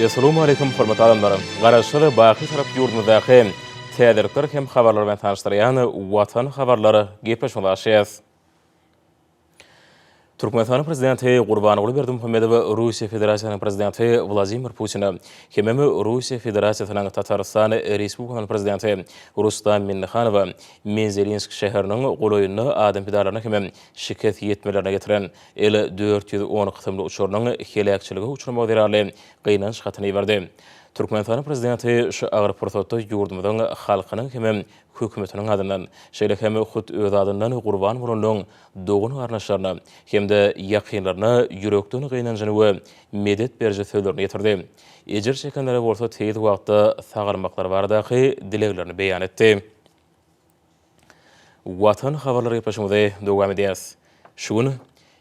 Essalawmaleýkum hormatly adamlar! Garaşsyz, baky Tarap ýurdumyzdaky täzelikler hem habarlar bilen tanyşdyrýan Watan habarlar gepleşigimizi açýas. Türkmenistanyň Prezidenti Gurbanguly Berdimuhamedow Russiýa Federasiýasynyň Prezidenti Wladimir Putine hemem Russiýa Federasiýasynyň Tatarystan Respublikasynyň Prezidenti Rustam Minnihanowa Menzelinsk şäheriniň golaýynda adam pidalaryna hemem şikes ýetmelerine getiren L 410 kysymly uçarynyň heläkçilige uçramagy zerarly gynanç hatyny iberdi. Türkmenistanyň Prezidenti şu agyr pursatda ýurdumyzyň halkynyň hemem hökümetiniň adyndan, şeýle hem hut öz adyndan gurban bolanlaryň dogan-garyndaşlaryna hem-de ýakynlaryna ýürekden gynanjyny we medet beriji sözlerini ýetirdi. Ejir çekenlere bolsa tiz wagtda sagalmaklary baradaky dileglerini beýan etdi. Watan habarlary gepleşigimizi dowam edýäris. Şu gün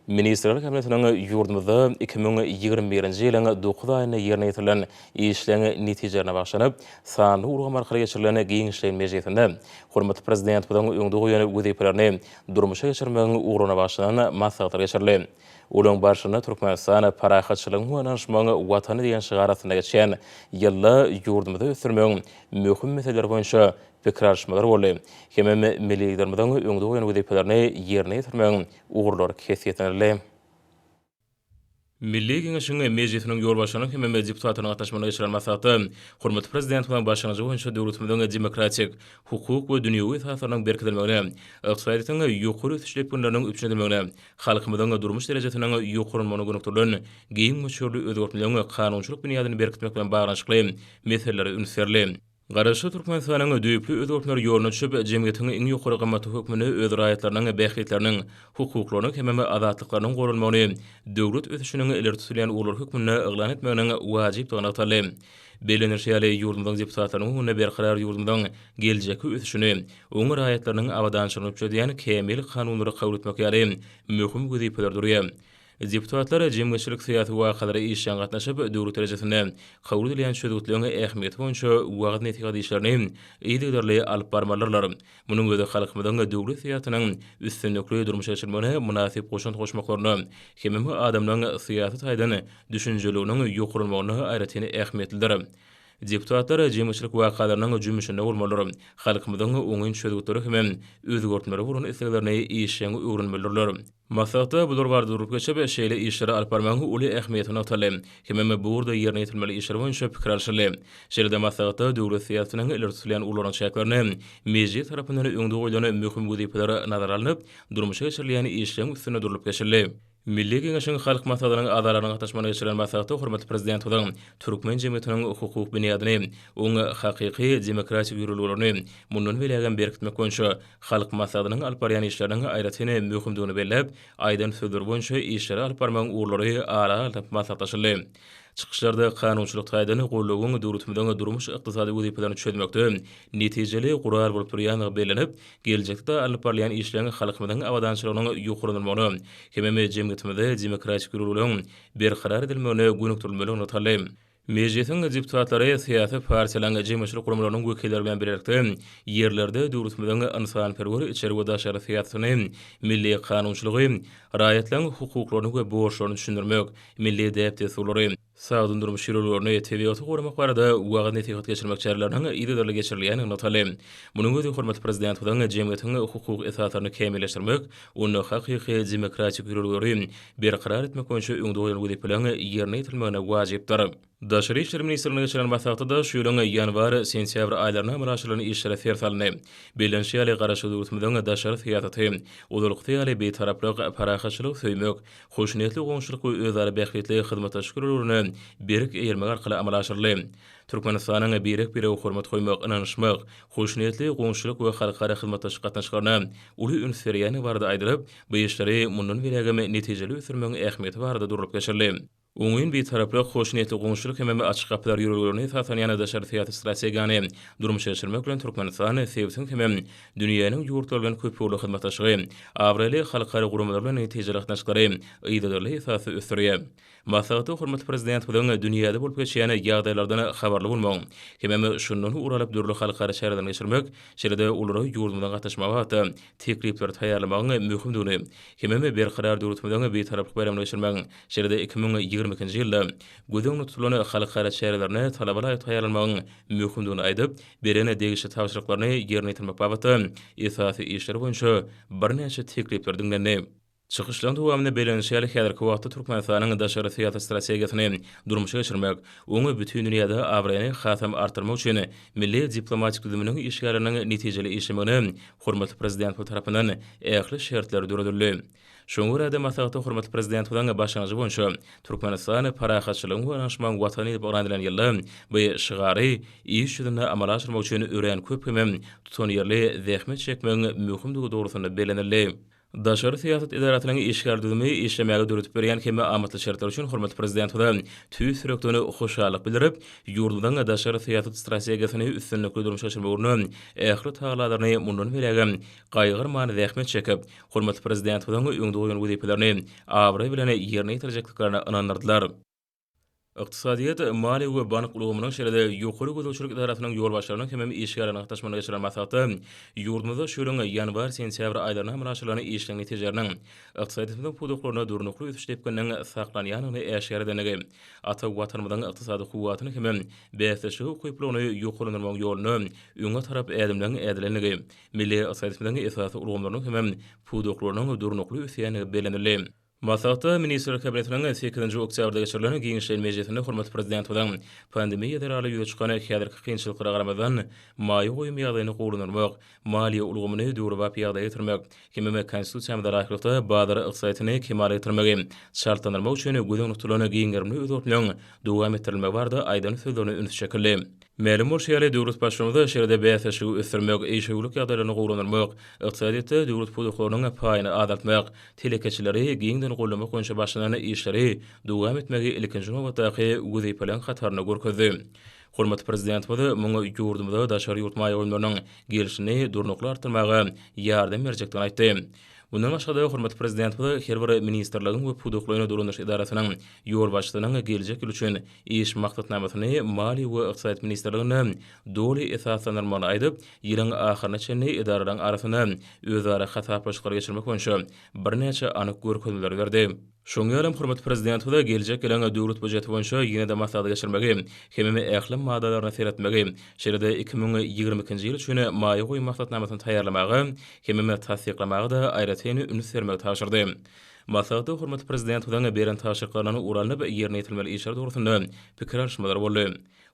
Ministrler Kabinetiniň ýurdumyzda 2021-nji ýylyň dokuz aýynda ýerine ýetirilen işleň netijelerine bagyşlanyp, sanly ulgam arkaly geçirilen giňişleýin mejlisinde hormatly Prezidentimiziň öňde goýan wezipelerini durmuşa geçirmegiň ugruna bagyşlanan maslahatlar geçirildi. Olaryň barşynda Türkmenistan parahatçylygyň we ynanyşmagyň Watany diýen şygar astynda geçýän ýylda ýurdumyzy ösdürmegiň möhüm meseleleri boýunça pikir alyşmalar boldy hemem milli Liderimiziň öňde goýan wezipelerini ýerine ýetirmegiň ugurlary kesgitlenildi. Milli Geňeşiň Mejlisiniň ýolbaşçylarynyň hemem deputatlarynyň gatnaşmagynda geçirilen maslahatda hormatly Prezidentimiziň başlangyjy boýunça döwletimiziň demokratik, hukuk we dünýewi esaslarynyň berkidilmegine, ykdysadyýetiň ýokary ösüş depginleriniň üpjün edilmegine, halkymyzyň durmuş derejesiniň ýokarlanmagyna gönükdirilen giň möçberli özgertmeleriň kanunçylyk binýadyny berkitmek bilen baglanyşykly meselelere üns berildi. Garaşsyz Türkmenistanyň düýpli özgertmeler ýoluna düşüp, jemgyýetiň iň ýokary gymmatlygy hökmünde öz raýatlarynyň bähbitleriniň, hukuklarynyň hemem azatlyklarynyň goralmagyny döwlet ösüşiniň ileri tutulýan ugurlary hökmünde yglan etmeginiň wajypdygy nygtaldy. Bellenilişi ýaly, ýurdumyzyň deputatlarynyň öňünde berkarar ýurdumyzyň geljekki ösüşini, oň raýatlarynyň abadançylygyny üpjün edýän kämil kanunlary kabul etmek ýaly möhüm wezipeler durýar. Deputatlar jemgyýetçilik-syýasy wakalara işjeň gatnaşyp, döwlet derejesinde kabul edilýän çözgütleriň ähmiýeti boýunça wagyz-nesihat işlerini yzygiderli alyp barmalydyrlar. Munuň özi halkymyzyň döwlet syýasatynyň üstünlikli durmuşa geçirilmegine mynasyp goşant goşmaklaryna hemem adamlaryň syýasy taýdan düşünjeliliginiň ýokarlanmagyna aýratyn ähmiýetlidir. Deputatlar jemgyýetçilik wakalarynyň jümmüşinde bolmalydyr, halkymyzyň oňyn çözgütlere hemem özgertmelere bolan isleglerini işjeň öwrenmelidirler. Maslahatda bular barada durup geçip, şeýle işleri alyp barmagyň uly ähmiýeti nygtaldy. Hemem bu ugurda ýerine ýetirilmeli işler boýunça pikir alşyldy. Şeýle-de maslahatda döwlet syýasatynyň ileri tutulýan ugurlarynyň çäklerinde Mejlis tarapyndan öňde goýlan möhüm wezipeler nazara alnyp, durmuşa geçirilýän işleriň üstünde durlup geçildi. Milli Geňeşiň Halk Maslahatynyň agzalarynyň gatnaşmagynda geçirilen maslahatda hormatly Prezidentimiziň türkmen jemgyýetiniň hukuk binýadyny, oň hakyky demokratik ýörelgelerini mundan beýlägem berkitmek boýunça Halk Maslahatynyň alyp barýan işleriniň aýratyn möhümdigini belläp, aýdan sözleri boýunça işleri alyp barmagyň ugurlary ara alnyp maslahatlaşyldy. Çykyşlarda kanunçylyk taýdan goldawyň döwletimiziň durmuş-ykdysady wezipelerini çözmekde netijeli gural bolup durýandygy bellenip, geljekde-de alnyp barylýan işleriň halkymyzyň abadançylygynyň ýokarlandyrylmagyna hemem jemgyýetimizde demokratik ýörelgeleriň berkarar edilmegine gönükdirilmelidigi nygtaldy. Mejlisiň deputatlary syýasy partiýalaryň, jemgyýetçilik guramalarynyň wekilleri bilen birlikde ýerlerde döwletimiziň ynsanperwer içeri we daşary syýasatyny, milli kanunçylygy, raýatlaryň hukuklaryny we borçlaryny düşündirmek, milli däp-dessurlary, sagdyn durmuş ýörelgelerini, tebigaty goramak barada wagyz-nesihat geçirmek çäreleriniň yzygiderli geçirilýändigi nygtaldy. Munuň özi hormatly Prezidentimiziň jemgyýetiň hukuk esaslaryny kämilleşdirmek, onda hakyky demokratik ýörelgeleri berkarar etmek boýunça öňde goýlan wezipeleriň ýerine ýetirilmegine wajypdyr. Daşary işler ministrliginde geçirilen maslahatda-da şu ýylyň ýanwar, sentýabr aýlarynda amala aşyrylan işlere ser salyndy. Bellenişi ýaly, Garaşsyz döwletimiziň daşary syýasaty, ozalkysy ýaly Bitaraplyk, parahatçylygy söýmek, hoşniýetli goňşulyk we özara bähbitli hyzmatdaşlyk ýörelgelerine berk eýermek arkaly amala aşyryldy. Türkmenistanyň birek-birege hormat goýmak, ynanyşmak, hoşniýetli goňşuçylyk we halkara hyzmatdaşlyk gatnaşyklaryna uly üns berýändigi barada aýdylyp, bu işleri mundan beýlägem netijeli ösdürmegiň ähmiýeti barada durlup geçildi. Oňyn Bitaraplyk, hoşniýetli goňşuçylyk hemem açyk gapylar ýörelgelerine esaslanýan daşary syýasy strategiýany durmuşa geçirmek bilen Türkmenistan sebitiň hemem dünýäniň ýurtlary bilen köpugurly hyzmatdaşlygy, abraýly halkara guramalar bilen netijeli gatnaşyklary yzygiderli esasda ösdürýär. Maslahatda hormatly Prezidentimiziň dünýäde bolup geçýän ýagdaýlardan habarly bolmagyň hemem şundan ugur alyp dürli halkara çärelerini geçirmek, şeýle-de olara ýurdumyzyň gatnaşmagy babatda teklipleri taýýarlamagyň möhümdigini hemem Berkarar döwletimiziň Bitaraplyk baýramyny geçirmegiň, şeýle-de 2020. 2022-nji ýylda göz öňünde tutulan halkara çärelerine talaba laýyk taýýarlanmagyň möhümdigini aýdyp, beren degişli tabşyryklaryny ýerine ýetirmek babatda esasy işler boýunça birnäçe teklipler diňlendi. Çykyşlaryň dowamynda bellenilişi ýaly, häzirki wagtda Türkmenistanyň daşary syýasat strategiýasyny durmuşa geçirmek, oňa bütin dünýäde abraýyny hasam artdyrmak üçin milli diplomatik düzüminiň işgärleriniň netijeli işlemegine hormatly Prezidentimiz tarapyndan ähli şertler döredildi. Şoňa görä-de, maslahatda hormatly Prezidentimiziň başlangyjy boýunça Türkmenistan parahatçylygyň we ynanyşmagyň Watany diýlip yglan edilen ýylda bu şygary iş ýüzünde amala aşyrmak üçin örän köp hemem tutanýerli zähmet çekmegiň möhümdigi dogrusynda bellenildi. Daşary syýasat edarasynyň işgär düzümi işlemäge döredip berýän hemme amatly şertler üçin hormatly Prezidentimize tüýs ýürekden hoşallyk bildirip, ýurdumyzyň daşary syýasat strategiýasyny üstünlikli durmuşa geçirmek ugrunda ähli tagallalaryny mundan beýlägem gaýgyrman zähmet çekip, hormatly Prezidentimiziň öňde goýan wezipelerini abraý bilen ýerine ýetirjekdiklerine ynandyrdylar. Ykdysadyýet, maliýe we bank ulgamynyň, şeýle-de Ýokary gözegçilik edarasynyň ýolbaşçylarynyň hemem işgärleriniň gatnaşmagynda geçirilen maslahatda ýurdumyzda şu ýylyň ýanwar-sentýabr aýlarynda amala aşyrylan işleň netijeleriniň ykdysadyýetimiziň pudaklarynda durnukly ösüş depgininiň saklanýandygyny äşgär edendigi, ata Watanymyzyň ykdysady kuwwatyny hemem bäsdeşlige ukyplylygyny ýokarlandyrmagyň ýolunda öňe tarap ädimleň ädilendigi, milli ykdysadyýetimiziň esasy ulgamlarynyň hemem pudaklarynyň durnukly ösýändigi bellenildi. Maslahatda Ministrler Kabinetiniň sekizinji oktýabrda geçirilen giňişleýin mejlisinde hormatly Prezidentimiziň pandemiýa zerarly ýüze çykan häzirki kynçylyklara garamazdan, maýa goýum ýagdaýyny gowulandyrmak, maliýe ulgamyny döwrebap ýagdaýa getirmek hemem Konstitusiýamyza laýyklykda bazar ykdysadyýetini kemala getirmegi çaltlandyrmak üçin göz öňünde tutulan giň gerimli özgertmeleň dowam etdirilmegi barada aýdan sözlerine üns çekildi. Mälim bolşy ýaly, döwlet Baştutanymyz şeýle-de bäsleşigi ösdürmek, işewürlik ýagdaýlaryny gowulandyrmak, ykdysadyýetde döwlet pudaklarynyň paýyny azaltmak, telekeçileri giňden goldamak boýunça başlanan işleri dowam etmegi ilkinji nobatdaky wezipeleriň hatarynda görkezdi. Hormatly Prezidentimiz muňa ýurdumyza daşary ýurt maýa goýumlarynyň gelşini durnukly artdyrmaga ýardam berjekdigini aýtdy. Mundan başga-da, hormatly Prezidentimiz her bir ministrligiň we pudaklaýyn dolandyryş edarasynyň ýolbaşçysynyň geljek ýyl üçin iş maksatnamasyny Maliýe we ykdysadyýet ministrliginde doly esaslandyrmagyny aýdyp, ýylyň ahyryna çenli edaralaryň arasynda özara hasaplaşyklary geçirmek boýunça birnäçe anyk görkezmeleri berdi. Şonuň ýalam hormatly Prezidentimize geljek ýylyň Döwlet býujeti boýunça ýene-de maslahat geçirmegi hemem ähli maddalaryna seretmegi, şeýle-de 2022-nji ýyl üçin maýa goýum maksatnamasyny taýýarlamaga hemem tassyklamaga-da aýratyn üns bermegi tabşyrdy. Maslahatda hormatly Prezidentimiziň beren tabşyryklaryndan ugur alnyp, ýerine ýetirilmeli işler dogrusynda pikir alyşmalar boldy.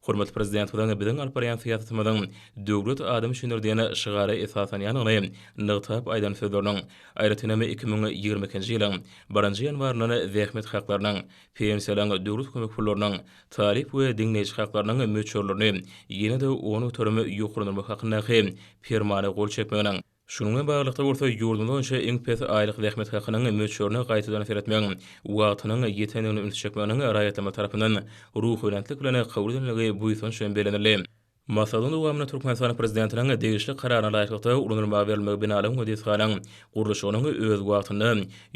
Hormatly Prezidentimiziň biziň alyp barýan syýasatymyzyň Döwlet adam üçindir diýen şygara esaslanýandygyny nygtap aýdan sözleriniň, aýratynam 2022-nji ýylyň birinji ýanwaryndan zähmet haklarynyň, pensiýalaryň, döwlet kömek pullarynyň, talyp we diňleýji haklarynyň möçberlerini ýene-de 10% ýokarlandyrmak hakyndaky Permana gol çekmeginiň, Şunuň bilen baglylykda bolsa, ýurdumyz boýunça iň pes aýlyk zähmet hakynyň möçberine gaýtadan seretmegiň wagtynyň ýetendigine üns çekmeginiň raýatlarymyz tarapyndan ruhubelentlik bilen kabul edilmegi buýsanç bilen bellenildi. Maslahatyň dowamynda Türkmenistanyň Prezidentiniň degişli Kararyna laýyklykda ulanylmaga berilmegi binalaryň we desgalaryň gurluşygynyň öz wagtynda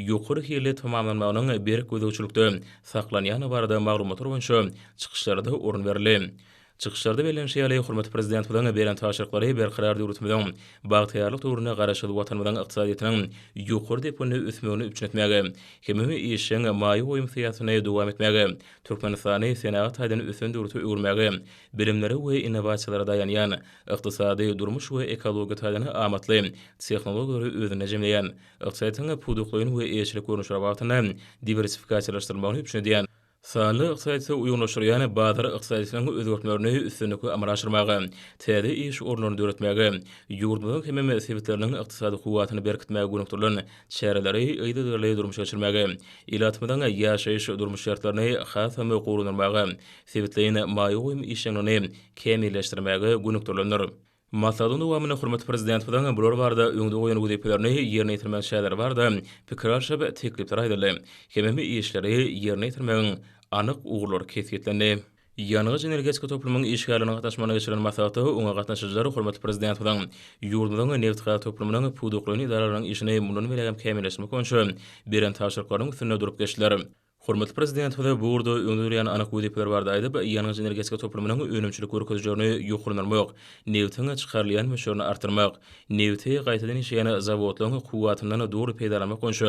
ýokary hilli tamamlanmagynyň berk gözegçilikde saklanýandygy barada maglumatlar boýunça çykyşlara-da orun berildi. Çykyşlarda bellenişi ýaly, hormatly Prezidentimiziň beren tabşyryklary Berkarar döwletimiziň bagtyýarlyk döwründe Garaşsyz Watanymyzyň ykdysadyýetiniň ýokary depginde ösmegini üpjün etmäge, hemem işjeň maýa goýum syýasatyny dowam etmäge, Türkmenistany senagat taýdan ösen döwlete öwürmäge, bilimlere we innowasiýalara daýanýan, ykdysady, durmuş we ekologiýa taýdan amatly tehnologiýalary özünde jemleýän, ykdysadyýetiň pudaklaýyn we eýeçilik görnüşleri babatynda diwersifikasiýalaşdyrylmagyny üpjün edýän, Sanly ykdysadyýete uýgunlaşdyrýan bazar ykdysadyýetiniň özgertmelerini üstünlikli amala aşyrmaga, täze iş orunlaryny döretmäge, ýurdumyzyň hemem sebitleriniň ykdysady kuwwatyny berkitmäge gönükdirilen çäreleri yzygiderli durmuşa geçirmäge, ilatymyzyň ýaşaýyş-durmuş şertlerini hasam gowulandyrmaga, sebitleýin maýa goýum işjeňligini kämilleşdirmäge gönükdirilendir. Maslahatyň dowamynda hormatly Prezidentimiziň bular barada öňde goýan wezipelerini ýerine ýetirmegiň çäreleri barada pikir alşyp, teklipler aýdyldy hemem işleri ýerine ýetirmegiň anyk ugurlary kesgitlendi. Ýangyç-energetika toplumynyň işgärleriniň gatnaşmagynda geçirilen maslahatda oňa gatnaşyjylar hormatly Prezidentimiziň ýurdumyzyň nebitgaz toplumynyň pudaklaýyn edaralarynyň işini mundan beýlägem kämilleşdirmek boýunça beren tabşyryklarynyň üstünde durup geçdiler. Hormatly Prezidentimiz bu ugurda öňde durýan anyk wezipeler barada aýdyp, ýangyç-energetika toplumynyň önümçilik görkezijilerini ýokarlandyrmak, nebitiň çykarylýan möçberini artdyrmak, nebiti gaýtadan işleýän zawodlaryň kuwwatyndan doly peýdalanmak boýunça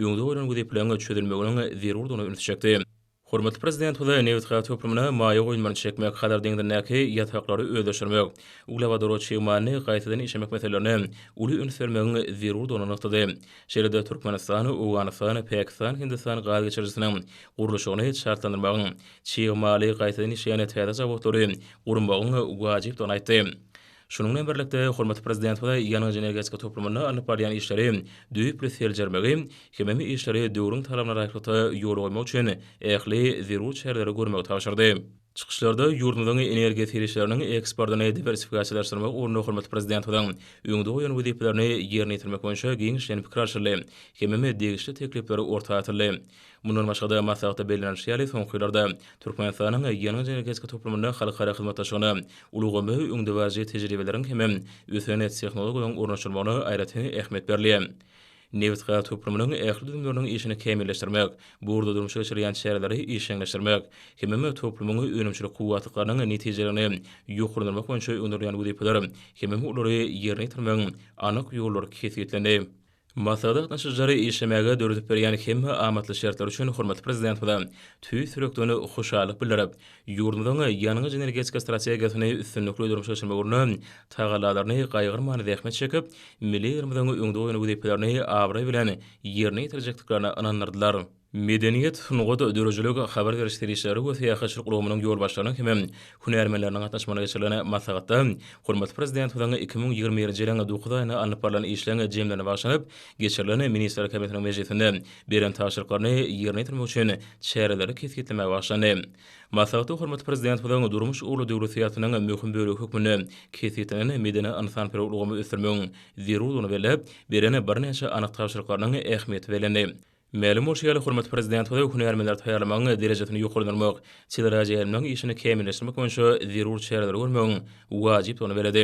öňde goýlan wezipeleriň çözülmeginiň zerurdygyna ünsi çekdi. Hormatly Prezidentimiz nebitgaz toplumyna maýa goýumlaryny çekmek, Hazar deňzindäki ýataklary özleşdirmek, uglewodorod çig malyny gaýtadan işlemek meselelerine uly üns bermegiň zerurdygyny nygtady. Şeýle-de Türkmenistan, Owganystan, Pakistan, Hindistan gaz geçirijisiniň gurluşygyny çaltlandyrmagyň, çig maly gaýtadan işleýän täze zawodlary gurmagyň wajypdygyny aýtdy. Şunuň bilen birlikde, hormatly Prezidentimiz ýangyç-energetika toplumynda alnyp barylýan işleri düýpli seljermegi hemem işleri döwrüň talabyna laýyklykda ýola goýmak üçin ähli zerur çäreleri görmegi tabşyrdy. Çykyşlarda ýurdumyzyň energiýa serişdeleriniň eksportyny diwersifikasiýalaşdyrmak ugrunda hormatly Prezidentimiziň öňde goýan wezipelerini ýerine ýetirmek boýunça giňişleýin pikir alşyldy hemem degişli teklipler orta atyldy. Mundan başga-da, maslahatda bellenilişi ýaly, soňky ýyllarda Türkmenistanyň ýangyç-energetika toplumynda halkara hyzmatdaşlygyna, ulgama öňdebaryjy tejribeleriň hemem ösen tehnologiýalaryň ornaşdyrylmagyna aýratyn ähmiýet berilýär. Nebitgaz toplumynyň ähli düzümleriniň işini kämilleşdirmek, bu ugurda durmuşa geçirilýän çäreleri işjeňleşdirmek hemem toplumyň önümçilik kuwwatlyklarynyň netijeliligini ýokarlandyrmak boýunça öňde durýan wezipeler hemem olary ýerine ýetirmegiň anyk ýollary kesgitlendi. Maslahata gatnaşyjylary işlemäge döredip berýän hemme amatly şertler üçin hormatly Prezidentimize tüýs ýürekden hoşallyk bildirip, ýurdumyzyň ýangyç-energetika strategiýasyny üstünlikli durmuşa geçirmek ugrunda tagallalaryny gaýgyrman zähmet çekip, milli Liderimiziň öňde goýan wezipelerini abraý bilen ýerine ýetirjekdiklerine ynandyrdylar. Medeniýet, sungat, döredijilik, habar beriş serişdeleri we syýahatçylyk ulgamynyň ýolbaşçylarynyň hemem hünärmenleriniň gatnaşmagynda geçirilen maslahatda hormatly Prezidentimiziň 2021-nji ýylyň dokuz aýynda alnyp barlan işleň jemlerine bagyşlanyp geçirilen Ministrler Kabinetiniň mejlisinde beren tabşyryklaryny ýerine ýetirmek üçin çäreleri kesgitlemäge bagyşlandy. Maslahatda hormatly Prezidentimiziň durmuş ugurly döwlet syýasatynyň möhüm bölegi hökmünde kesgitlenen medeni-ynsanperwer ulgamy ösdürmegiň zerurdygyny belläp, beren birnäçe anyk tabşyryklarynyň ähmiýeti bellendi. Mälim bolşy ýaly, hormatly Prezidentimiz hünärmenleri taýýarlamagyň derejesini ýokarlandyrmak, teleradioýaýlymlaryň işini kämilleşdirmek boýunça zerur çäreleri görmegiň wajypdygyny belledi.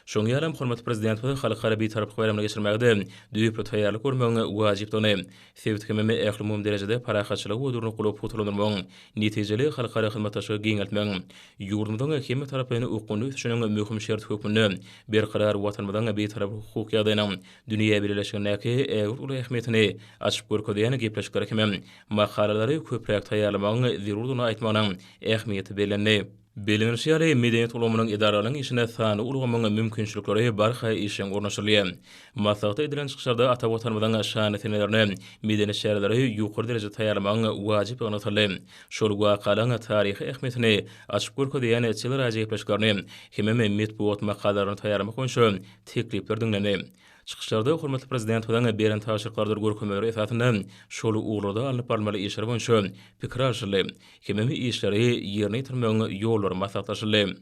Şonuň ýaly hem hormatly Prezidentimiz Halkara Bitaraplyk baýramyny geçirmäge-de düýpli taýýarlyk görmegiň wajypdygyny, sebit hem ählumumy derejede parahatçylygy we durnuklylygy pugtalandyrmagyň, netijeli halkara hyzmatdaşlygy giňeltmegiň, ýurdumyzyň hemmetaraplaýyn okgunly ösüşiniň möhüm şerti hökmünde berkarar Watanymyzyň Bitaraplyk hukuk ýagdaýynyň dünýä bileleşigindäki ägirt uly ähmiýetini açyp görkezýän gepleşikleri hemem makalalary köpräk taýýarlamagyň zerurdygyny aýtmagynyň ähmiýeti bellendi. Bellenilişi ýaly, medeniýet ulgamynyň edaralarynyň işine sanly ulgamyň mümkinçilikleri barha işjeň ornaşdyrylýar. Maslahatda edilen çykyşlarda ata Watanymyzyň şanly senelerine medeni çäreleri ýokary derejede taýýarlamagyň wajypdygy nygtaldy. Şol wakalaryň taryhy ähmiýetini açyp görkezýän teleradiogepleşiklerini hemem metbugat makalalaryny taýýarlamak boýunça teklipler diňlendi. Çykyşlarda hormatly Prezidentimiziň beren tabşyryklarydyr görkezmeleri esasynda şol ugurlarda alnyp barylmaly işler boýunça pikir alşyldy hemem işleri ýerine ýetirmegiň ýollary maslahatlaşyldy.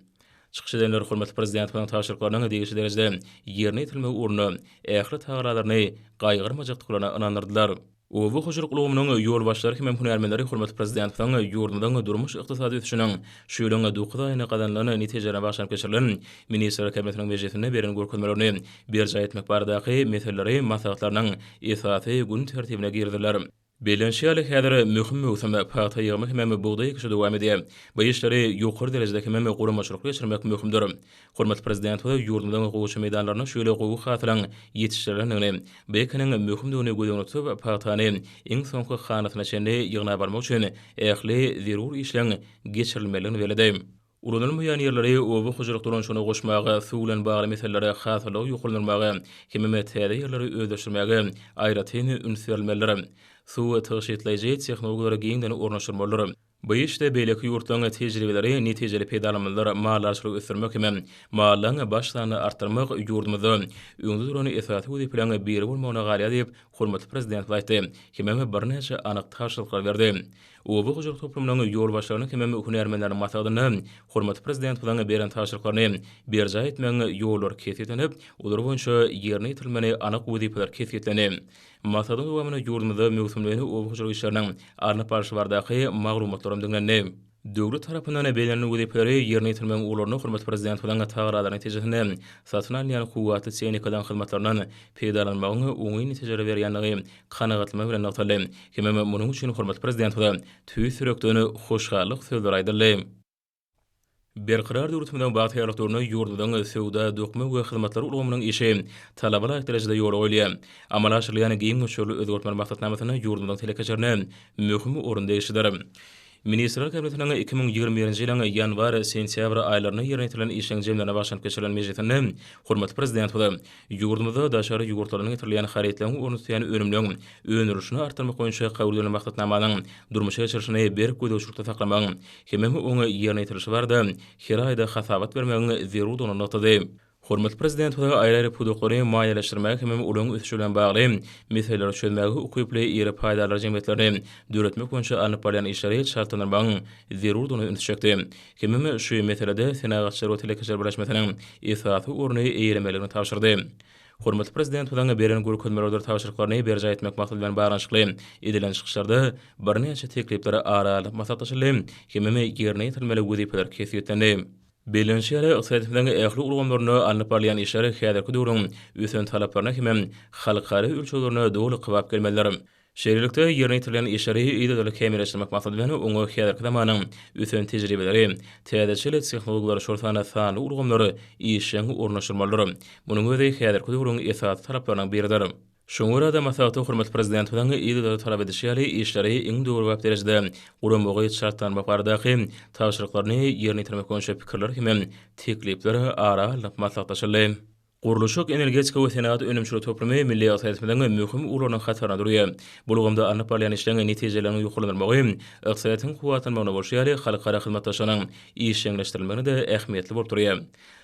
Çykyş edenler hormatly Prezidentimiziň tabşyryklarynyň degişli derejede ýerine ýetirilmegi ugrunda ähli tagalalaryny gaýgyrmajakdyklaryna ynandyrdylar. Oba hojalyk ulgamynyň ýolbaşçylary hemem hünärmenleri hormatly Prezidentimiziň ýurdumyzyň durmuş-ykdysady ösüşiniň şu ýylyň dokuz aýynda gazanylan netijelerine bagyşlanyp geçirilen Ministrler Kabinetiniň mejlisinde beren görkezmelerini berjaý etmek baradaky meseleleri maslahatlarynyň esasy gün tertibine girizdiler. Bellenişi ýaly, häzir möhüm möwsüm, pagta ýygymy hemem bugdaý ekişi dowam edýär. Bu işleri ýokary derejede hemem guramaçylykly geçirmek möhümdir. Hormatly Prezidentimiz ýurdumyzyň gowaça meýdanlarynda şu ýyl gowy hasylyň ýetişdirilendigini, bu ekiniň möhümdigini göz öňünde tutup, pagtany iň soňky hanasyna çenli ýygnap almak üçin ähli zerur işleň geçirilmelidigini belledi. Ulanylmaýan ýerleri oba hojalyk dolanyşygyna goşmaga, suw bilen bagly meselelere hasyllygy ýokarlandyrmaga hemem täze ýerleri özleşdirmäge aýratyn üns berilmelidir. Suw tygşytlaýjy tehnologiýalary giňden ornaşdyrmalydyr. Bu işde beýleki ýurtlaryň tejribeleri netijeli peýdalanmalydyr, maldarçylygy ösdürmek hem mallaryň baş sanyny artdyrmak ýurdumyzda öňde duran esasy wezipeleriň biri bolmagyna galýar diýip, hormatly Prezidentimiz aýtdy hemem birnäçe anyk tabşyryklary berdi. Oba hojalyk toplumynyň ýolbaşçylarynyň hemem hünärmenleriniň maslahatynda hormatly Prezidentimiziň beren tabşyryklaryny berjaý etmegiň ýollary kesgitlenip, olar boýunça ýerine ýetirilmeli anyk wezipeler kesgitlendi. Maslahatyň dowamynda ýurdumyzda möwsümleýin oba hojalyk işleriniň alnyp barlyşy baradaky maglumatlar hem diňlendi. Döwlet tarapyndan bellenilen wezipeleri ýerine ýetirmegiň ugurlarynda hormatly Prezidentimiziň tagallalary netijesinde satyn alynýan kuwwatly tehnikalaryň hyzmatlaryndan peýdalanmagyň oňyn netijeleri berýändigi kanagatlanma bilen nygtaldy hemem munuň üçin hormatly Prezidentimize tüýs ýürekden hoşallyk sözleri aýdyldy. Berkarar döwletimiziň bagtyýarlyk döwründe ýurdumyzyň söwda, dokma we hyzmatlar ulgamynyň işi talaba laýyk derejede ýola goýulýar. Amala aşyrylýan giň möçberli özgertmeler maksatnamasynda ýurdumyzyň telekeçilerine möhüm orun degişlidir. Ministrler Kabinetiniň 2021-nji ýylyň ýanwar, sentýabr aýlarynda ýerine ýetirilen işleň jemlerine bagyşlanyp geçirilen mejlisinde hormatly Prezidentimiz ýurdumyzda daşary ýurtlardan getirilýän harytlaryň ornuny tutýan önümleriň öndürilişini artdyrmak boýunça kabul edilen maksatnamanyň durmuşa geçirilişini berk gözegçilikde saklamagyň hemem oň ýerine ýetirilişi barada her aýda hasabat bermegiň zerurdygyny nygtady. Hormatly Prezidentimiz aýry-aýry pudaklary maliýeleşdirmäge hemem olaryň ösüşi bilen bagly meseleleri çözmäge ukyply iri paýdarlar jemgyýetlerini döretmek boýunça alnyp barylýan işleri çaltlandyrmagyň zerurdygyna ünsi çekdi. Hemem şu meselede Senagatçylar we telekeçiler birleşmesiniň esasy orny eýelemelidigini tabşyrdy. Hormatly Prezidentimiziň beren görkezmeleridir tabşyryklaryny berjaý etmek maksady bilen baglanyşykly edilen çykyşlarda birnäçe teklipler ara alnyp maslahatlaşyldy hemem ýerine ýetirilmeli wezipeler kesgitlendi. Bellenişi ýaly, ykdysadyýetimiziň ähli ulgamlarynda alnyp barylýan işler häzirki döwrüň ösen talaplaryna hemem halkara ölçeglerine doly kybap gelmelidir. Şeýlelikde, ýerine ýetirilen işleri yzygiderli kämilleşdirmek maksady bilen, oňa häzirki zamanyň ösen tejribeleri, täzeçil tehnologiýalar, şol sanda sanly ulgamlar işjeň ornaşdyrmalydyr. Munuň özi häzirki döwrüň esasy talaplarynyň biridir. Şoňa görä-de, maslahatda hormatly Prezidentimiziň yzygiderli talap edişi ýaly, işleri iň döwrebap derejede guramagy çaltlandyrmak baradaky tabşyryklaryny ýerine ýetirmek boýunça pikirler hem teklipler ara alnyp maslahatlaşyldy. Gurluşyk, energetika we senagat önümçilik toplumy milli ykdysadyýetimiziň möhüm ugurlarynyň hatarynda durýar. Bu ulgamda alnyp barylýan işleň netijeleriniň ýokarlandyrylmagy ykdysadyýetiň kuwwatlanmagyna bolşy ýaly, halkara hyzmatdaşlygynyň işjeňleşdirilmegine-de ähmiýetli bolup durýar.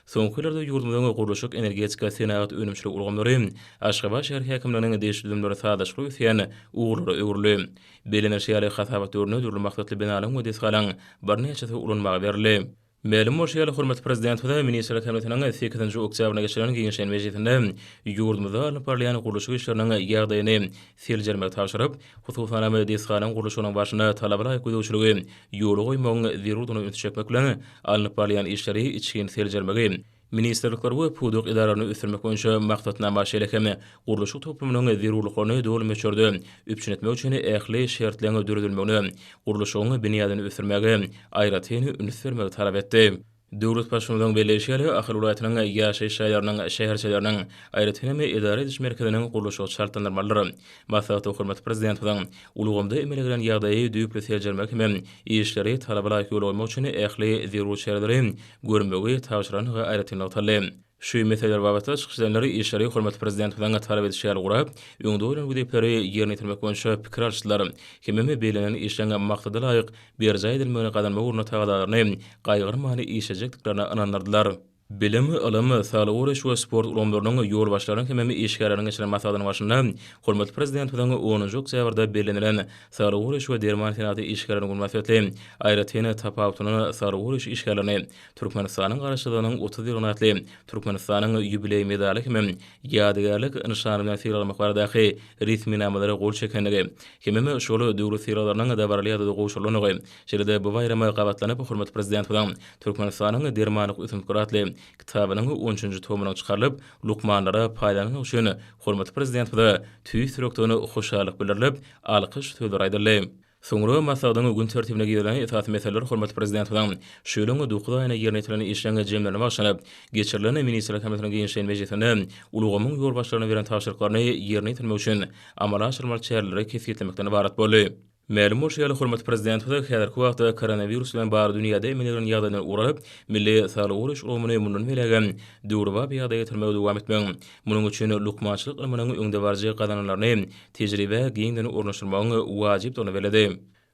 Soňky ýyllarda ýurdumyzyň gurluşyk, energetika, senagat, önümçilik ulgamlary Aşgabat şäher häkimliginiň degişli düzümleri sazlaşykly ösýän ugurlara öwrüldi. Bellenilişi ýaly, hasabat döwründe dürli maksatly binalaryň we desgalaryň birnäçesi ulanmaga berildi. Mälim bolşy ýaly, hormatly Prezidentimiz Ministrler Kabinetiniň sekizinji oktýabrynda geçirilen giňişleýin mejlisinde ýurdumyzda alnyp barylýan gurluşyk işleriniň ýagdaýyny seljermegi tabşyryp, hususanam, desgalaryň gurluşygynyň barşynda talaba laýyk gözegçiligi ýola goýmagyň zerurdygyna ünsi çekmek bilen, alnyp barylýan işleri içgin seljermegi, ministrlikleri we pudak edaralaryny ösdürmek boýunça maksatnama, şeýle hem gurluşyk toplumynyň zerurlyklaryny doly möçberde üpjün etmek üçin ähli şertleriň döredilmegine, gurluşygyň binýadyny ösdürmäge aýratyn üns bermegi talap etdi. Döwlet Baştutanymyzyň belleýşi ýaly, Ahal welaýatynyň ýaşaýyş jaýlarynyň, şäherçeleriniň, aýratyn hem edara ediş merkeziniň gurluşygy çaltlandyrmalydyr. Maslahatda hormatly Prezidentimiziň ulgamda emele gelen ýagdaýy düýpli seljermek hem işleri talaba laýyk ýola goýmak üçin ähli zerur çäreleri görmegi tabşyrandygy aýratyn nygtaldy. Şu meseleler babatda çykyş edenler işleri hormatly Prezidentimiziň talap edişi ýaly gurap, öňde goýlan wezipeleri ýerine ýetirmek boýunça pikir alyşdylar hemem bellenen işleň maksada laýyk berjaý edilmegini gazanmak ugrunda tagallalaryny gaýgyrman işlejekdiklerine ynandyrdylar. Bilim, ylym, saglygy goraýyş we sport ulgamlarynyň ýolbaşçylarynyň hemem işgärleriniň geçiren maslahatynyň barşynda hormatly Prezidentimiziň onunjy oktýabrda bellenilen Saglygy goraýyş we derman senagaty işgärleriniň güni mynasybetli aýratyn tapawutlanan saglygy goraýyş işgärlerini Türkmenistanyň Garaşsyzlygynyň 30 ýyllygyna atly Türkmenistanyň ýubileý medaly hemem ýadygärlik nyşany bilen sylaglamak baradaky resminamalara gol çekendigi hemem şol döwlet sylaglarynyň dabaraly ýagdaýda gowşurylandygy, şeýle-de bu baýrama gabatlanyp hormatly Prezidentimiziň Türkmenistanyň dermanlyk ösümlikleri atly kitabynyň on üçünji tomunyň çykarylyp, lukmanlara paýlanandygy üçin hormatly Prezidentimize tüýs ýürekden hoşallyk bildirilip, alkyş sözleri aýdyldy. Soňra maslahatyň gün tertibine girizilen esasy meseleler hormatly Prezidentimiziň şu ýylyň dokuz aýynda ýerine ýetirilen işleň jemlerine bagyşlanyp geçirilen Ministrler Kabinetiniň giňişleýin mejlisinde ulgamyň ýolbaşçylaryna beren tabşyryklaryny ýerine ýetirmek üçin amala aşyrylmaly çäreleri kesgitlemekden ybarat boldy. Mälim bolşy ýaly, hormatly Prezidentimiz häzirki wagtda koronawirus bilen bagly dünýäde emele gelen ýagdaýdan ugur alyp, milli saglygy goraýyş ulgamyny mundan beýlägem döwrebap ýagdaýa getirmegi dowam etmegiň, munuň üçin lukmançylyk ylmynyň öňdebaryjy gazananlaryny tejribä giňden ornaşdyrmagyň wajypdygyny belledi.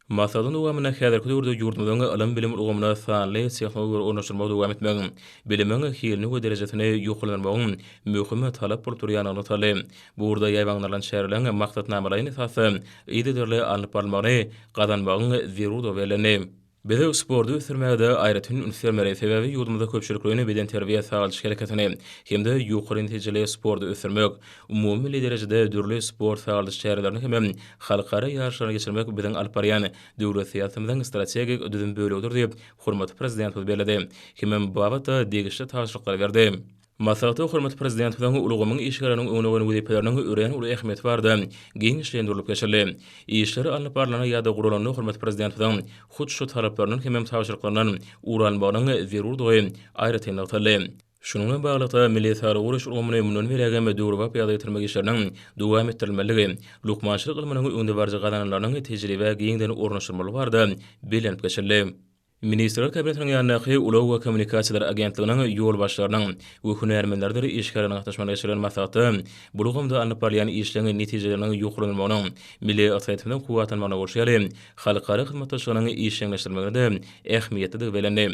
Maslahatyň dowamynda häzirki döwürde ýurdumyzyň ylym-bilim ulgamyna sanly tehnologiýalary ornaşdyrmagy dowam etmegiň, bilimiň hilini we derejesini ýokarlandyrmagyň möhüm talap bolup durýandygy nygtaldy. Bu ugurda ýaýbaňlandyrylan çäreleriň maksatnamalaýyn esasda yzygiderli alnyp barylmagyny gazanmagyň zerurdygy bellendi. Biz sporty ösdürmäge-de aýratyn üns bermeli, sebäbi ýurdumyzda köpçülikleýin bedenterbiýe-sagaldyş hereketini hem-de ýokary netijeli sporty ösdürmek, umumymilli derejede dürli sport-sagaldyş çärelerini hem halkara ýaryşlaryny geçirmek biziň alyp barýan döwlet syýasatymyzyň strategik düzüm bölegidir diýip, hormatly Prezidentimiz belledi hemem bu babatda degişli tabşyryklary berdi. Maslahatda hormatly Prezidentimiziň ulgamyň işgärleriniň öňünde goýan wezipeleriniň örän uly ähmiýeti barada giňişleýin durlup geçildi. Işler alnyp barlanda ýa-da guralanda hormatly Prezidentimiziň hut şu talaplaryndan hemem tabşyryklaryndan ugur alynmagynyň zerurdygy aýratyn nygtaldy. Şunuň bilen baglylykda, milli saglygy goraýyş ulgamyny mundan beýlägem döwrebap ýagdaýa getirmek işleriniň dowam etdirilmelidigi, lukmançylyk ylmynyň öňdebaryjy gazananlarynyň tejribä giňden ornaşdyrylmalydygy barada bellenip geçildi. Ministrler Kabinetiniň ýanyndaky Ulag we kommunikasiýalar agentliginiň ýolbaşçylarynyň we hünärmenleridir işgärleriniň gatnaşmagynda geçirilen maslahatda bu ulgamda alnyp barylýan işleň netijeleriniň ýokarlanylmagynyň milli ykdysadyýetimiziň kuwwatlanmagyna bolşy ýaly, halkara hyzmatdaşlygynyň işjeňleşdirilmegine-de ähmiýetlidigi bellendi.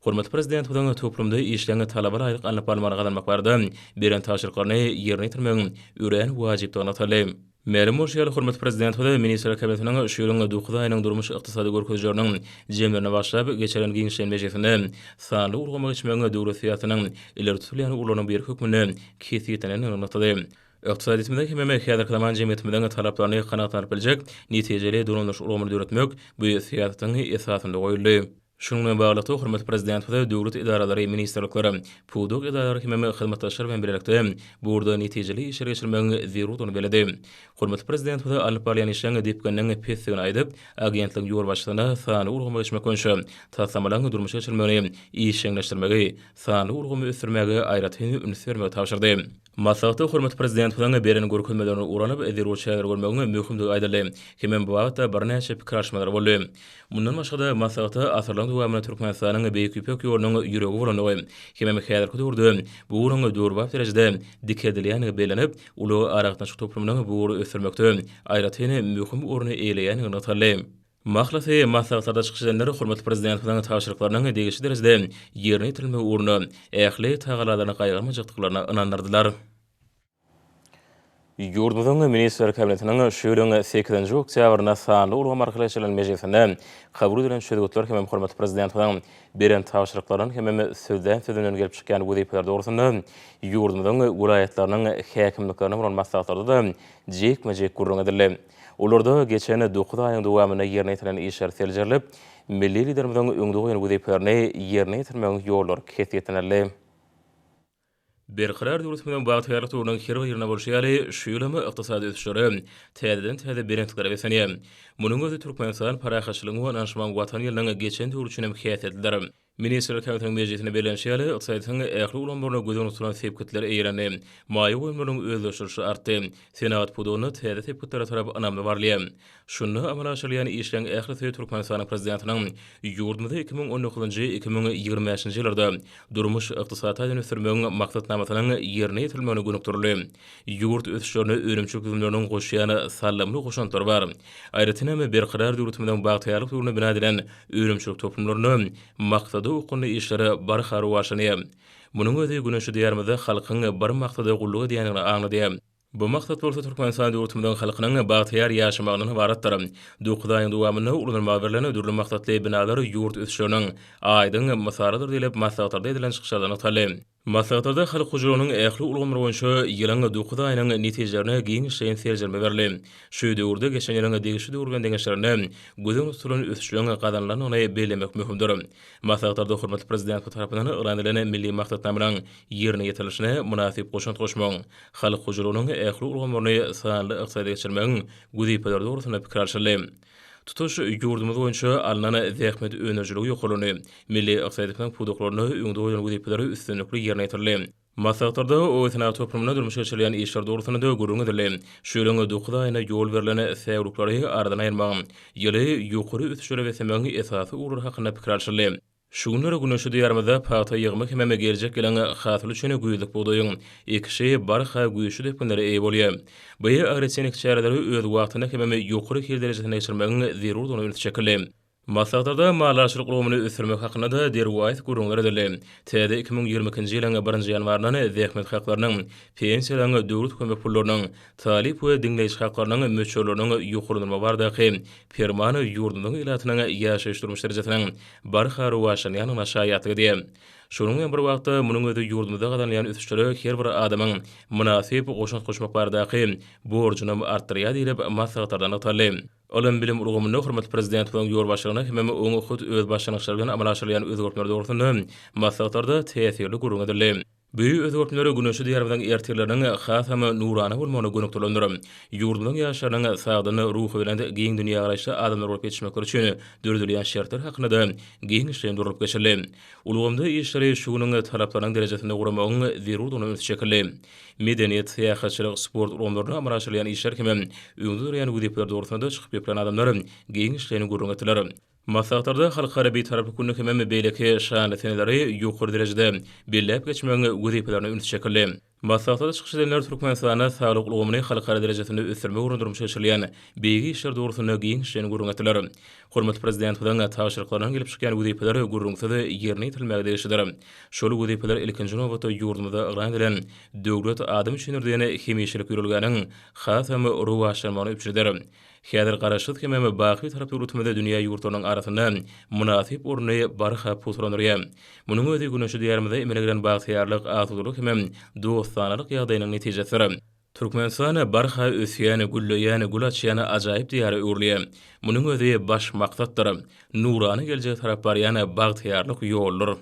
Hormatly Prezidentimiziň toplumda işleň talaba laýyk alnyp barylmagyny gazanmak barada beren tabşyryklaryny ýerine ýetirmegiň örän wajypdygy nygtaldy. Mälim bolşy ýaly, hormatly Prezidentimiz Ministrler Kabinetiniň şu ýylyň dokuz aýynyň durmuş-ykdysady görkezijileriniň jemlerine bagyşlap geçiren giňişleýin mejlisinde sanly ulgama geçmegiň döwlet syýasatynyň ileri tutulýan ugurlarynyň biri hökmünde kesgitlenendigini nygtady. Ykdysadyýetimiziň hemem häzirki zaman jemgyýetimiziň talaplaryny kanagatlandyryp biljek netijeli dolandyryş ulgamyny döretmek bu syýasatyň esasynda goýuldy. Şunuň bilen baglylykda, hormatly Prezidentimiz döwlet edaralary, ministrlikler, pudak edaralary hemem hyzmatdaşlar bilen bilelikde bu ugurda netijeli işleri geçirmegiň zerurdygyny belledi. Hormatly Prezidentimiz alnyp barylýan işleň depgininiň pesdigini aýdyp, agentligiň ýolbaşçysyna sanly ulgama geçmek boýunça taslamalaryň durmuşa geçirilmegini işjeňleşdirmegi, sanly ulgamy ösdürmäge aýratyn üns bermegi tabşyrdy. Maslahatda hormatly Prezidentimiziň beren görkezmelerini ugur alyp, zerur çäreleri görmegiň möhümdigi aýdyldy hemem bu babatda birnäçe pikir alyşmalar boldy. Mundan başga-da, maslahatda asyrlaryň dowamynda Türkmenistanyň Beýik Ýüpek ýolunyň ýüregi bolandygy hemem häzirki döwürde bu ugruň döwrebap derejede dikeldilýändigi bellenip, ulag-aragatnaşyk toplumynyň bu ugry ösdürmekde aýratyn möhüm orny eýeleýändigi nygtaldy. Mahlasy, maslahatlarda çykyş edenler hormatly Prezidentimiziň tabşyryklarynyň degişli derejede ýerine ýetirilmegi ugrunda ähli tagallalaryny gaýgyrmajakdyklaryna ynandyrdylar. Ýurdumyzyň Ministrler Kabinetiniň şu ýylyň sekizinji oktýabrynda sanly ulgam arkaly geçirilen mejlisinde kabul edilen çözgütler hemem hormatly Prezidentimiziň beren tabşyryklaryndan hemem sözlän sözünden gelip çykýan wezipeler dogrusynda ýurdumyzyň welaýatlarynyň häkimliklerinde bolan maslahatlarda-da jikme-jik gürrüň edildi. Olarda geçen dokuz aýyň dowamynda ýerine ýetirilen işler seljerilip, milli Liderimiziň öňde goýan wezipelerini ýerine ýetirmegiň ýollary kesgitlenildi. Berkarar döwletimiziň bagtyýarlyk döwrüniň her bir ýylynda bolşy ýaly, şu ýyl hem ykdysady ösüşlere, täzeden-täze belentliklere beslenýär. Munuň özi Türkmenistan parahatçylygyň we ynanyşmagyň Watany ýylynyň geçen döwri üçin hem häsiýetlidir. Ministrler Kabinetiniň mejlisinde bellenişi ýaly, ykdysadyýetiň ähli ulgamlarynda göz öňünde tutulan sepgitler eýelendi. Maýa goýumlarynyň özleşdirilişi artdy. Senagat pudagynda täze sepgitlere tarap ynamly barylýar. Şunda amala aşyrylýan işleň ählisi Türkmenistanyň Prezidentiniň ýurdumyzy 2019-njy, 2025-nji ýyllarda durmuş-ykdysady taýdan ösdürmegiň Maksatnamasynyň ýerine ýetirilmegine gönükdirildi. Ýurt ösüşlerine önümçilik düzümleriniň goşýan saldamly goşantlary bar. Aýratyn hem, Berkarar döwletimiziň bagtyýarlyk döwründe bina edilen önümçilik toplumlarynda maksada okgunly işler barha rowaçlanýar. Munuň özi güneşli Diýarymyzda halkyň bir maksada gulluk edýändigini aňladýar. Bu maksat bolsa Türkmenistan döwletimiziň halkynyň bagtyýar ýaşamagyndan ybaratdyr. Dokuz aýyň dowamynda ulanylmaga berlen dürli maksatly binalar ýurt ösüşleriniň aýdyň mysalydyr diýlip, maslahatlarda edilen çykyşlarda nygtaldy. Maslahatlarda halk hojalygynyň ähli ulgamlary boýunça ýylyň dokuz aýynyň netijelerine giňişleýin seljerme berildi. Şu döwürde geçen ýylyň degişli döwri bilen deňeşdirende, göz öňünde tutulan ösüşleň gazanylandygyny bellemek möhümdir. Maslahatlarda hormatly Prezidentimiz tarapyndan yglan edilen milli maksatnamalaryň ýerine ýetirilişine mynasyp goşant goşmagyň, halk hojalygynyň ähli ulgamlaryny sanly ykdysadyýete geçirmegiň wezipeleri dogrusynda pikir alşyldy. Tutuş ýurdumyz boýunça alnan zähmet öndürijiligi ýokarlandy, milli ykdysadyýetimiziň pudaklarynda öňde goýlan wezipeler üstünlikli ýerine ýetirildi. Maslahatlarda oba-senagat toplumynda durmuşa geçirilýän işler dogrusynda-da gürrüň edildi. Şu ýylyň dokuz aýynda ýol berlen säwlikleri aradan aýyrmagyň, ýyly ýokary ösüşlere beslemegiň esasy ugurlary hakynda pikir alşyldy. Şu günler güneşli Diýarymyzda pagta ýygymy hemem geljek ýylyň hasyly üçin güýzlük bugdaýyň ekişi barha güýçli depginlere eýe bolýar. Bu agrotehniki çäreleri öz wagtynda hemem ýokary hil derejesinde geçirmegiň zerurdygyna üns çekildi. Maslahatlarda maldarçylyk ulgamyny ösdürmek hakynda-da derwaýys gürrüňler edildi. Täze 2022-nji ýylyň birinji ýanwaryndan zähmet haklarynyň, pensiýalaryň, döwlet kömek pullarynyň, talyp we diňleýji haklarynyň möçberleriniň ýokarlandyrylmagy baradaky Perman ýurdumyzyň ilatynyň ýaşaýyş-durmuş derejesiniň barha rowaçlanýandygyna şaýatlyk edýär. Şonuň bilen bir wagtda, munuň özi ýurdumyzda gazanylýan ösüşlere her bir adamyň mynasyp goşant goşmak baradaky borjunam artdyrýar diýlip, maslahatlarda nygtaldy. Ylym-bilim ulgamynda hormatly Prezidentimiziň ýolbaşçylygynda hemem oň hut öz başlangyçlary bilen amala aşyrylýan özgertmeler dogrusynda maslahatlarda täsirli gürrüň edildi. Bu özgertmeler güneşli Diýarymyzyň ertirleriniň hasam nurana bolmagyna gönükdirilendir. Ýurdumyzyň ýaşlarynyň sagdyn, ruhubelent, giň dünýägaraýyşly adamlar bolup ýetişmekleri üçin döredilýän şertler hakynda-da giňişleýin durlup geçildi. Ulgamda işleri şu günüň talaplarynyň derejesinde guramagyň zerurdygyna üns çekildi. Medeniýet, syýahatçylyk, sport ulgamlarynda amala aşyrylýan işler hemem öňde durýan wezipeler dogrusynda çykyp geplän adamlar giňişleýin gürrüň etdiler. Maslahatlarda Halkara Bitaraplyk gününi hemem beýleki şanly seneleri ýokary derejede belläp geçmegiň wezipelerine üns çekildi. Maslahatlarda çykyş edenler Türkmenistanda saglyk ulgamyny halkara derejesinde ösdürmek ugrunda durmuşa geçirilýän beýik işler dogrusynda giňişleýin gürrüň etdiler. Hormatly Prezidentimiziň tabşyryklaryndan gelip çykýan wezipeler gürrüňsiz ýerine ýetirilmäge degişlidir. Şol wezipeler ilkinji nobatda ýurdumyzda yglan edilen Döwlet adam üçindir diýen hemişelik ýörelgäniň hasam rowaçlanmagyny üpjün eder. Häzir Garaşsyz hemem baky Bitarap döwletimiz dünýä ýurtlarynyň arasynda mynasyp ornuny barha pugtalandyrýar. Munuň özi güneşli Diýarymyzda emele gelen bagtyýarlyk, asudalyk hemem dostanalyk ýagdaýynyň netijesidir. Türkmenistan barha ösýän, gülleýän, gül açýan ajaýyp Diýara öwrülýär. Munuň özi baş maksatdyr, nurana geljege tarap barýan bagtyýarlyk ýoludyr.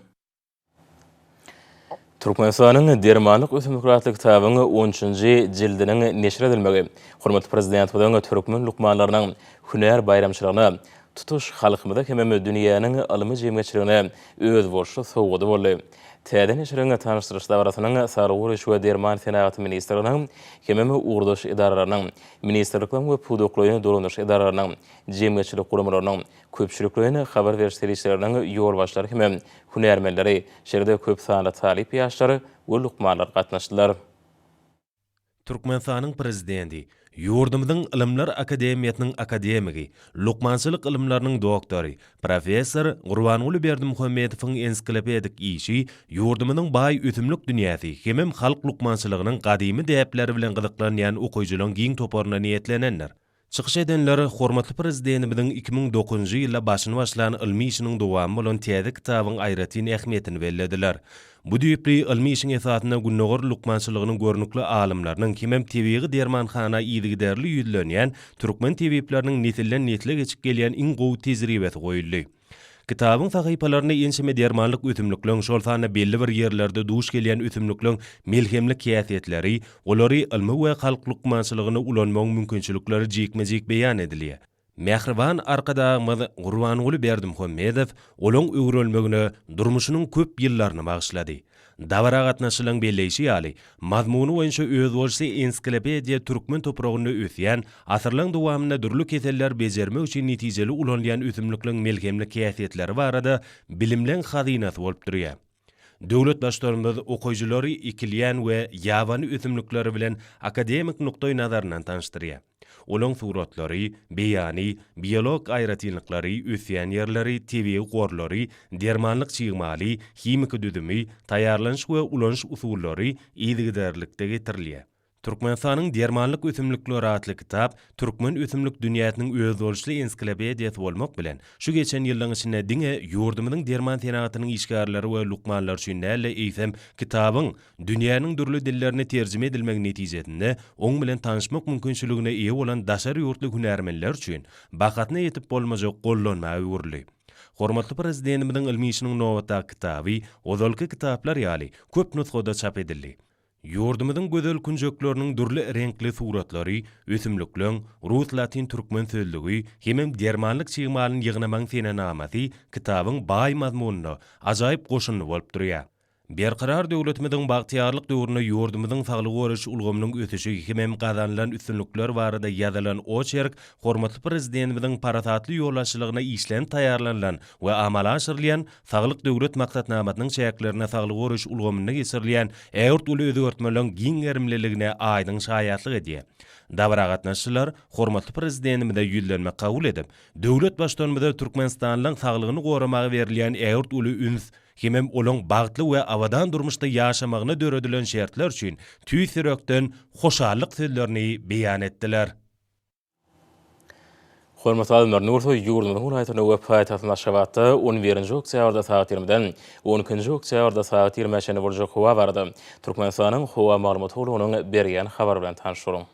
Türkmenistanyň dermanlyk ösümlikleri atly kitabyň on üçünji jildiniň neşir edilmegi hormatly Prezidentimiziň türkmen lukmanlarynyň hünär baýramçylygyna, tutuş halkymyza hemem dünýäniň ylmy jemgyýetçiligine özboluşly sowgady boldy. Täze neşiriň tanyşdyryş dabarasynyň Saglygy goraýyş we derman senagaty ministrliginiň hemem ugurdaş edaralarynyň, ministrlikleriň we pudaklaýyn dolandyryş edaralarynyň, jemgyýetçilik guramalarynyň, köpçülikleýin habar beriş serişdeleriniň ýolbaşçylary hemem hünärmenleri, şeýle-de köp sanly talyp ýaşlar we lukmanlar gatnaşdylar. Türkmenistanyň Prezidenti, ýurdumyzyň Ylymlar akademiýasynyň akademigi, lukmançylyk ylymlarynyň doktory, professor Gurbanguly Berdimuhamedowyň ensiklopedik işi ýurdumyzyň baý ösümlik dünýäsi hemem halk lukmançylygynyň gadymy däpleri bilen gyzyklanýan okyjylaryň giň toparyna niýetlenendir. Çykyş edenler hormatly Prezidentimiziň 2009-njy ýylda başyny başlan ylmy işiniň dowamy bolan täze kitabyň aýratyn ähmiýetini bellediler. Bu düýpli ylmy işiň esasynda gündogar lukmançylygynyň görnükli alymlarynyň hemem tebigy dermanhana yzygiderli ýüzlenýän türkmen tebipleriniň nesilden-nesle geçip gelýän iň gowy tejribesi goýuldy. Kitabyň sahypalarynda ençeme dermanlyk ösümlikleň, şol sanda belli bir ýerlerde duş gelýän ösümlikleň melhemlik häsiýetleri, olary ylmy we halk lukmançylygynda ulanmagyň mümkinçilikleri jikme-jik beýan edilýär. Mähriban Arkadagymyz Gurbanguly Berdimuhamedow olaň öwrenilmegine durmuşynyň köp ýyllaryny bagyşlady. Dabara gatnaşyjylaryň belleýşi ýaly, mazmuny boýunça özboluşly ensiklopediýa türkmen topragynda ösýän, asyrlaryň dowamynda dürli keselleri bejermek üçin netijeli ulanylýan ösümlikleriň melhemlik häsiýetleri barada bilimleň hazynasy bolup durýar. Döwlet Baştutanymyz okyjylary ekilýän we ýabany ösümlikleri bilen akademik nukdaý nazaryndan tanyşdyrýar. Olaň suratlary, beýany, biologik aýratynlyklary, ösýän ýerleri, tebigy gorlary, dermanlyk çig maly, himiki düzümi, taýýarlanyş we ulanyş usullary yzygiderlilikde getirilýär. Türkmenistanyň dermanlyk ösümlikleri atly kitap türkmen ösümlik dünýäsiniň özboluşly ensiklopediýasy bolmak bilen, şu geçen ýyllaryň içinde diňe ýurdumyzyň derman senagatynyň işgärleri we lukmanlary üçin däl-de, eýsem, kitabyň Dünýäniň dürli dillerine terjime edilmegi netijesinde, oň bilen tanyşmak mümkinçiligine eýe bolan daşary ýurtly hünärmenler üçin bahasyna ýetip bolmajak gollanma öwrüldi. Hormatly Prezidentimiziň ylmy işiniň nobatdaky kitaby, ozalky kitaplar ýaly, köp nusgada çap edildi. Ýurdumyzyň gözel künjekleriniň dürli reňkli suratlary, ösümlikleň, rus-latyn-türkmen sözlügi hemem dermanlyk çig malyny ýygnamagyň senenamasy kitabyň baý mazmunyna ajaýyp goşundy bolup durýar. Berkarar döwletimiziň bagtyýarlyk döwründe ýurdumyzyň saglygy goraýyş ulgamynyň ösüşi hemem gazanylan üstünlikler barada ýazylan oçerk hormatly Prezidentimiziň parasatly ýolbaşçylygynda işlenip taýýarlanylan we amala aşyrylýan Saglyk Döwlet maksatnamasynyň çäklerinde saglygy goraýyş ulgamynda geçirilýän ägirt uly özgertmeleriň giň gerimliligine aýdyň şaýatlyk edýär. Dabara gatnaşyjylar hormatly Prezidentimize ýüzlenme kabul edip, döwlet Baştutanymyza türkmenistanlylaryň saglygyny goramaga berilýän ägirt uly üns hemem olaň bagtly we abadan durmuşda ýaşamagyna döredilen şertler üçin tüýs ýürekden hoşallyk sözlerini beýan etdiler. Hormatly alymlar, indi bolsa ýurdumyzyň welaýatlarynda we paýtagtymyz Aşgabatda on birinji oktýabrda sagat ýigrimiden on ikinji oktýabrda sagat ýigrimä çenli boljak howa barada Türkmenistanyň Howa maglumat gullugynyň berýän habary bilen tanyş boluň.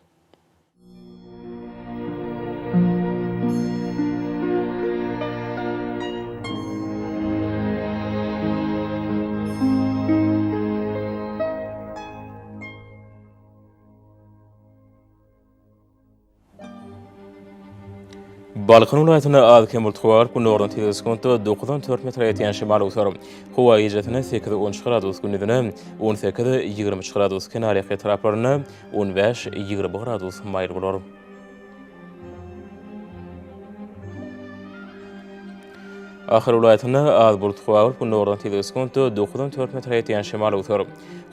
Balkan welaýatynda az-kem bulut howa bolup, günordan tizligi sekuntda dokuzdan dört metre ýetýän şemal öwser. Howa gijesine sekiz-on üç gradus, gündizine on sekiz-ýigrimi üç gradus, kenarýaka etraplarynda on bäş-ýigrimi gradus maýyl bolar. Ahal welaýatynda az bulut howa bolup, günordan tizligi sekuntda dokuzdan dört metre ýetýän şemal öwser.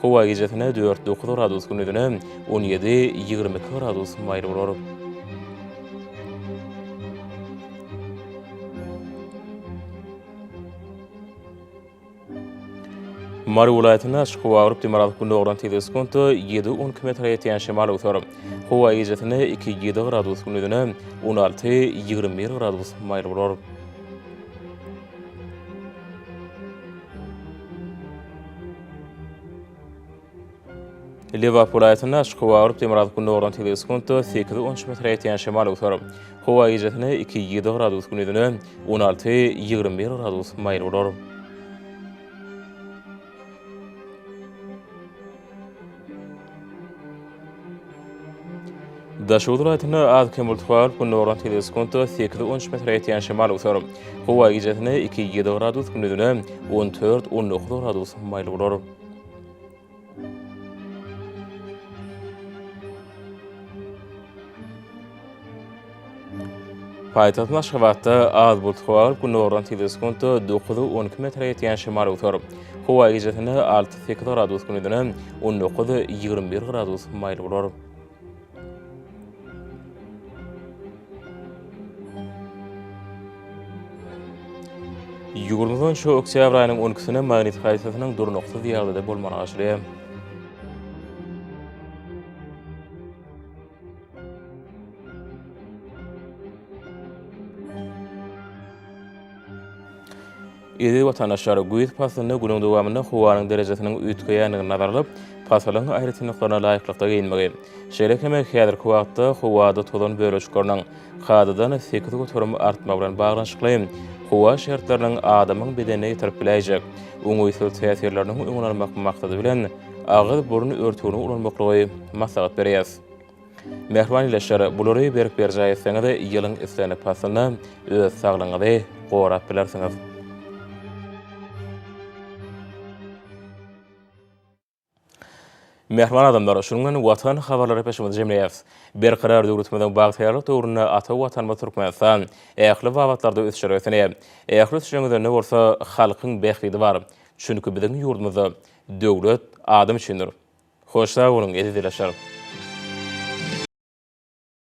Howa gijesine dört-dokuz gradus, gündizine on ýedi-ýigrimi iki gradus maýyl bolar. Mary welaýatynda açyk howa bolup, demirgazyk-gündogardan tizligi sekuntda ýedi-on iki metre ýetýän şemal öwser. Howa gijesine iki-ýedi gradus, gündizine on alty-ýigrimi bir gradus maýyl bolar. Lebap welaýatynda açyk howa bolup, demirgazyk-gündogardan tizligi sekuntda sekiz-on üç metre ýetýän şemal öwser. Howa gijesine iki-ýedi gradus, gündizine on alty-ýigrimi bir gradus maýyl bolar. Daşoguz welaýatynda az-kem bulut galyp, gündogardan tizligi sekuntda sekiz-on üç metre ýetýän şemal öwser. Howa gijesine iki-ýedi gradus, gündizine on dört-on dokuz gradus maýyl bolar. Paýtagtymyz Aşgabatda az bulut howa bolup, günordan tizligi sekuntda dokuz-on iki metre ýetýän şemal öwser. Howa gijesine alty-sekiz gradus, gündizine on dokuz-ýigrimi bir gradus maýyl bolar. Ýurdumyzda şu oktýabr aýynyň on ikisine magnit hadysasynyň durnuksyz ýagdaýda bolmagyna garaşylýar. Eziz watandaşlar, güýz paslynda günüň dowamynda howanyň derejesiniň üýtgeýändigini nazara alyp, pasylyň aýratynlyklaryna laýyklykda geýinmegi, şeýle hem häzirki wagtda howada tozan bölejikleriniň kadadan 8% artmagy bilen baglanyşykly howa şertleriniň adamyň bedenine ýetirip biläýjek oňaýsyz täsirleriniň öňüni almak maksady bilen, agyz-burun örtügini ulanmaklygy maslahat berýäris. Mähriban ildeşler, bulary berk berjaý etseňiz, ýylyň islendik paslynda öz saglygyňyzy gorap bilersiňiz. Mähriban adamlar, şunuň bilen Watan habarlary gepleşigimizi jemleýäris. Berkarar döwletimiziň bagtyýarlyk döwründe ata Watanymyz Türkmenistan ähli babatlarda ösüşlere beslenýär. Ähli ösüşleriň özeninde bolsa halkyň bähbidi bar. Çünki biziň ýurdumyzda döwlet adam üçindir. Hoş sag boluň, eziz ildeşler!